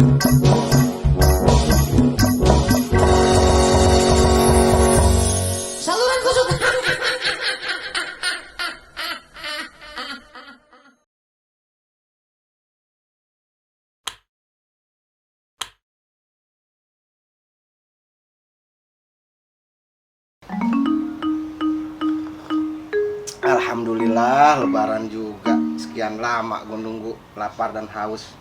Saluran kesukaan. Alhamdulillah lebaran juga. Sekian lama gue nunggu, lapar dan haus.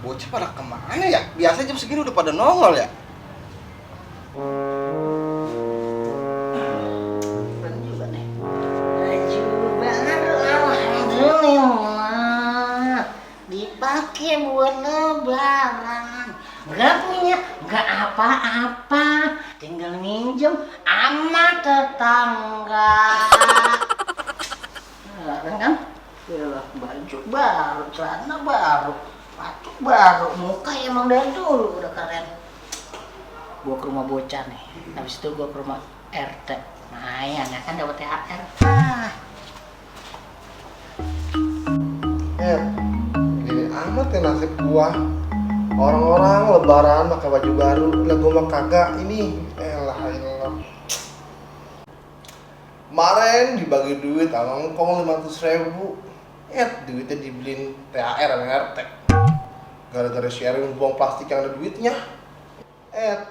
Bocah pada kemana ya? Biasa jam segini udah pada nongol ya. Juga nih. Baju baru alhamdulillah dipakai buat lebaran. Gak punya, gak apa-apa, tinggal minjem sama tetangga. Kan? Yalah, baju baru, celana baru, sepatu baru, muka emang dari dulu udah keren. Gua ke rumah bocah nih, habis itu gua ke rumah RT. Lumayan ya kan dapat THR. Gini amat ya nasib gua. Orang-orang lebaran pakai baju baru, lah gua mah kagak. Ini elah. Kemarin dibagi duit sama ngkong 500.000. Duitnya dibeliin THR sama RT. Gara-gara sharing buang plastik yang ada duitnya.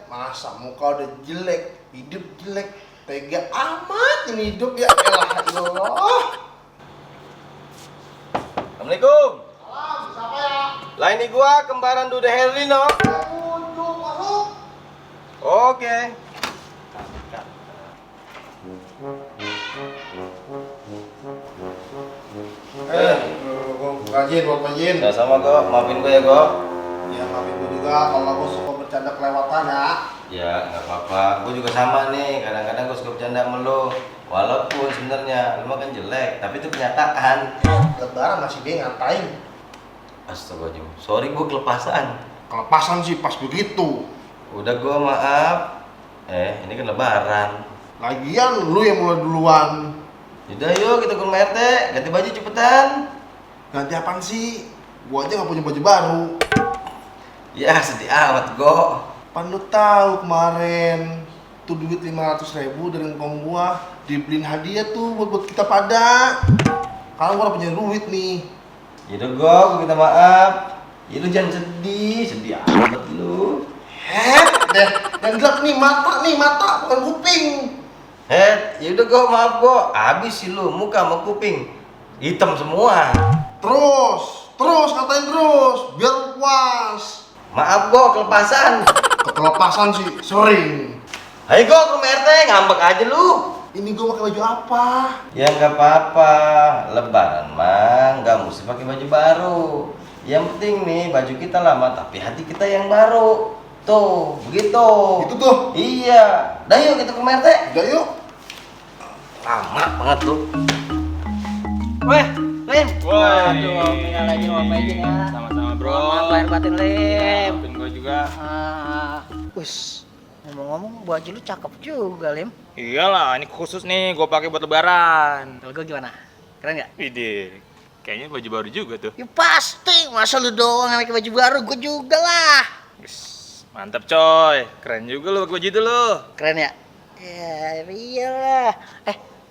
Masa muka udah jelek, hidup jelek, tega amat ini hidup ya elah Allah. Assalamualaikum. Salam, siapa ya? Lah ini gua kembaran Dude Herlino. Untuk masuk. Oke. Rajin, buat rajin. Ya sama Go, maafin gue ya Go. Ya maafin gue juga kalau gue suka bercanda kelewatan ya. Ya nggak apa-apa, gue juga sama nih. Kadang-kadang gue suka bercanda sama lo. Walaupun sebenarnya lo mah kan jelek, tapi itu kenyataan. Lebaran masih dia ngatain. Astagfirullahaladzim, sorry gue kelepasan. Kelepasan sih pas begitu. Udah gue maaf. Ini kan lebaran. Lagian lu yang mulai duluan. Yaudah yuk kita ke rumah RT, ganti baju cepetan. Ganti apaan sih? Gua aja gak punya baju baru. Ya sedih amat Go. Pan lu tahu kemarin tuh duit 500.000 dari ngkong gua dibeliin hadiah tuh buat kita pada. Kalau gua udah punya duit nih. Yaudah Go, gue minta maaf. Ya lu jangan sedih amat lu. Deh, yang gelap nih mata bukan kuping. Yaudah Go, maaf Go. Habis sih lu, muka sama kuping hitam semua. Terus katain terus, biar lu puas. Maaf Go, kelepasan. Kelepasan sih, sering. Ayo Go, ke rumah RT, ngambek aja lu. Ini gua pakai baju apa? Ya nggak apa-apa, lebaran mah nggak mesti pakai baju baru. Yang penting nih baju kita lama tapi hati kita yang baru. Tuh, begitu. Itu tuh. Iya. Dah yuk kita ke rumah RT. Udah yuk. Lama banget lu. Weh, Lim. Woi. Tinggal lagi sama izin ya. Sama-sama bro. Maaf lahir batin Lim. Maafin gue juga. Wis, ngomong-ngomong baju lu cakep juga Lim. Iyalah, ini khusus nih gue pakai buat lebaran. Kalau gue gimana? Keren nggak? Widih, kayaknya baju baru juga tuh. Ya pasti, masa lu doang yang pakai baju baru, gue juga lah. Wis, mantap coy. Keren juga lu pakai baju itu lu. Keren ya? Ya iyalah.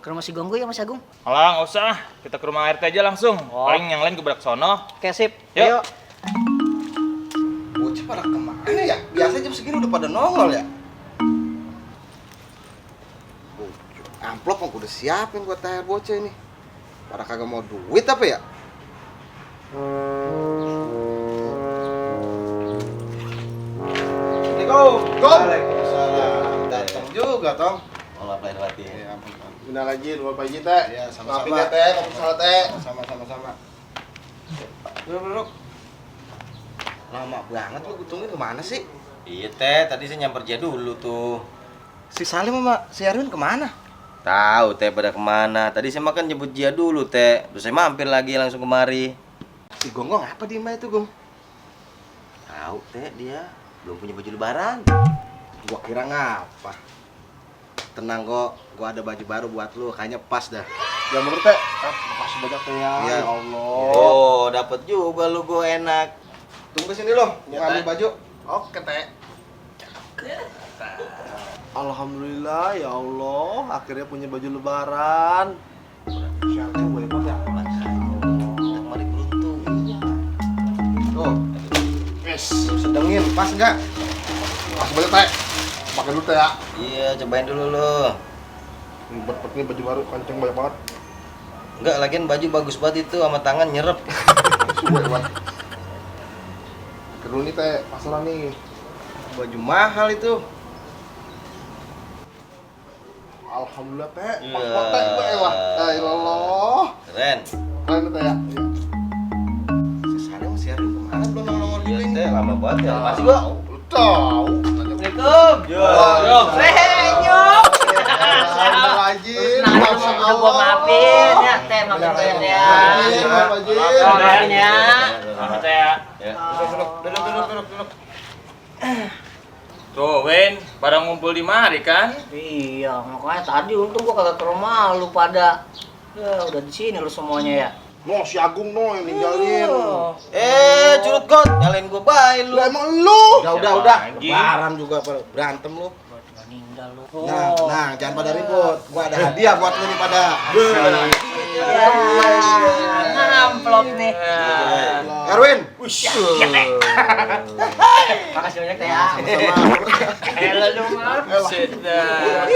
Ke rumah si Gonggo ya Mas Agung? Alah, nggak usah. Kita ke rumah RT aja langsung. Paling yang lain gue berak sono. Oke sip, Yuk. yuk. Bocah pada kemana ya? Biasa jam segini udah pada nongol ya. Amplop yang udah siapin buat THR bocah ini. Pada kagak mau duit apa ya? Assalamualaikum. Waalaikumsalam. Datang juga, Tom. Allah lahir batin. Ya, ampun. Bina lagi, dua baju teh. Ya, sama-sama. Maafin ya teh, kopi salah teh. Sama-sama. Duduk. Lama banget lu tungguin kemana sih? Iya teh, tadi saya nyamper dia dulu tuh. Si Salim sama si Erwin kemana? Tahu teh pada kemana? Tadi saya makan jemput dia dulu teh. Terus saya mampir lagi langsung kemari. Si Gonggong apa di mbak itu Gong? Tahu teh dia belum punya baju lebaran. Gua kira ngapa? Tenang kok, gua ada baju baru buat lu, kayaknya pas dah. Ya menurut teh, makasih banyak teh ya. Ya Allah. Oh, dapat juga lu gua enak. Tunggu sini lo, Ya, mau ambil Teh. baju. Oke, Teh. Alhamdulillah ya Allah, akhirnya punya baju lebaran. Siapa yang boleh pakai aku lagi? Mari beruntung. Tuh, Yes. lu sedengin, pas nggak? Masuk baju, Teh. Pakai dulu, Teh ya. Iya, cobain dulu lo. Ribet banget nih baju baru, kancing banyak banget. Enggak, lagian baju bagus banget itu sama tangan nyerep. Suwe banget. Pakai dulu nih, Teh. Pasaran nih. Baju mahal itu. Alhamdulillah, Teh. Iya. Pas banget, Teh. Baiklah. La ilallah. Keren. Keren, Teh ya. Iya. Si Salim si Arin kemana belum nongol juga ini? Lama banget ya. Masih gua. Lu tahu. Assalamualaikum. Yo. Nyok. Astagfirullahaladzim. Udah gua maafin ya, Teh, maafin gue ya. Maafin ya. Selamat ya. Ya. Duduk. Tuh, Win, pada ngumpul di mari kan? Iya, makanya tadi untung gua kagak ke rumah lu pada. Ya, udah di sini lu semuanya ya. No, si Agung no yang ninggalin. Curut got, nyalain gua baik lu. Lah emang lu. Udah. Lagi. Lebaran juga berantem lu. Udah meninggal lu. Nah, jangan pada ribut. Gua ada hadiah buat lu nih pada. Ya, amplop nih. Erwin. Makasih banyak Teh ya. Halo lu, Mar. Sudah.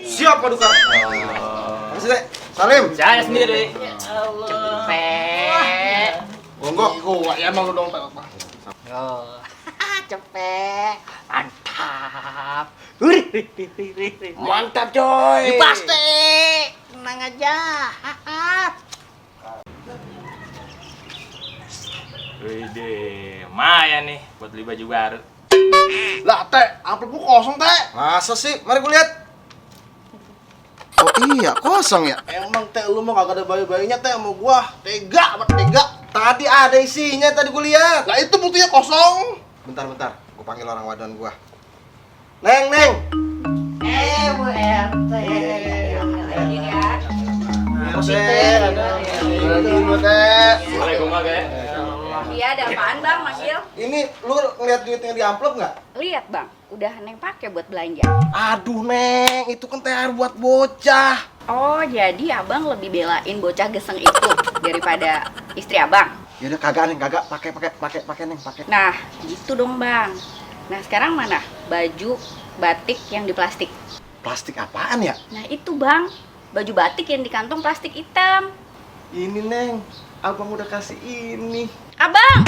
Siap paduka. Makasih, Teh. Salim. Saya sendiri. Ya Allah. Cepet. Monggo. Gua ya emang lu dong, Teh. Oh. Cepet. Mantap. Mantap, coy. Ini pasti. Tenang aja. Wih, lumayan nih buat beli baju baru. Lah, Teh, amplop gua kosong, Teh. Masa sih? Mari gua lihat. Oh iya, kosong ya. Emang Teh lu mah kagak ada bayi-bayinya, Teh, sama gua. Tega, amat tega. Tadi ada isinya, tadi gua lihat. Lah itu buktinya kosong. Bentar. Gua panggil orang wadon gua. Neng. Bu RT. Dulu, Teh. Waalaikumsalam, Kak. Iya, ada apaan Bang, manggil? Ini lu ngeliat duitnya di amplop nggak? Lihat Bang, udah Neng pakai buat belanja. Aduh, Neng, itu kan THR buat bocah. Oh, jadi Abang lebih belain bocah geseng itu daripada istri Abang? Yaudah kagak, Neng, kagak. Pakai, Neng, pakai. Nah, gitu dong Bang. Nah, sekarang mana baju batik yang di plastik? Plastik apaan ya? Nah, itu Bang, baju batik yang di kantong plastik hitam. Ini, Neng, abang udah kasih ini. Abang,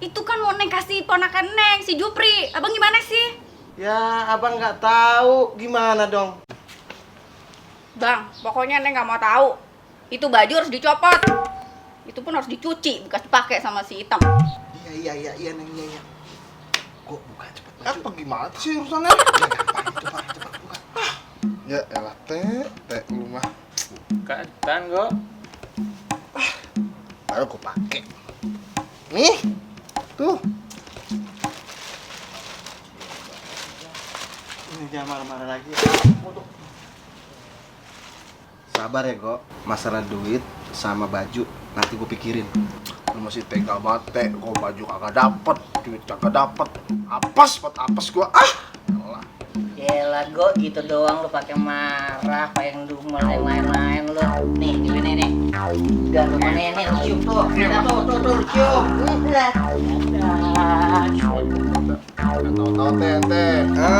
itu kan mau Neng kasih ponakan Neng, si Jupri. Abang gimana sih? Ya, abang nggak tahu gimana dong. Bang, pokoknya Neng nggak mau tahu. Itu baju harus dicopot. Itu pun harus dicuci, bekas dipakai sama si hitam. Iya, Neng, iya. Gua buka cepet baju. Apa gimana sih urusannya? Cepat buka. Ya elah, Teh lu mah. Katan kok. Ayo gua pakai. Nih. Tuh. Ini jangan marah-marah lagi. Sabar ya, Go. Masalah duit sama baju nanti gue pikirin. Lu masih tega banget, Teh. Kok baju kagak dapet, duit kagak dapet. Apes gua. Elah. Yelah, Go, gitu doang lu pakai marah, pengen dumel yang lain-lain lu. Nih, nih. Udah lu mana nih, lu cium tuh. Kita tuh, lu cium. Tahu Teh.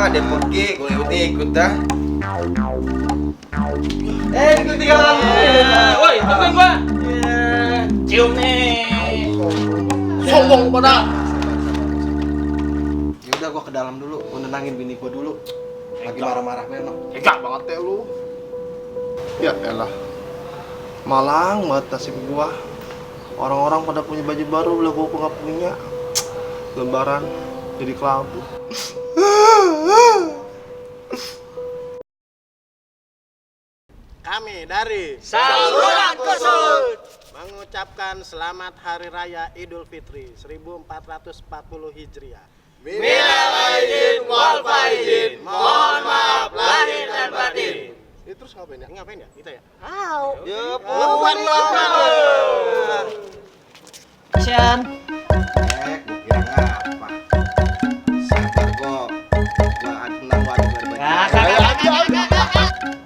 Dia pergi, gue ikut dah. Ikut tinggalan. Woi, tungguin gua. Cium nih. Sombong pada. Ya udah, gue ke dalam dulu, gue nenangin bini gue dulu. Lagi marah-marah memang. Tega banget, Teh lu. Ya elah. Malang banget nasib gua. Orang-orang pada punya baju baru, lah gua nggak punya. Lebaran jadi kelabu. Kami dari Saluran Kusut mengucapkan selamat Hari Raya Idul Fitri 1440 Hijriah. Minal aidin wal faizin. Mohon maaf lahir dan batin. Ini terus ngapain ya? Ngapain ya? Kita ya? Ya puan lo. Kasian. Gue kakak.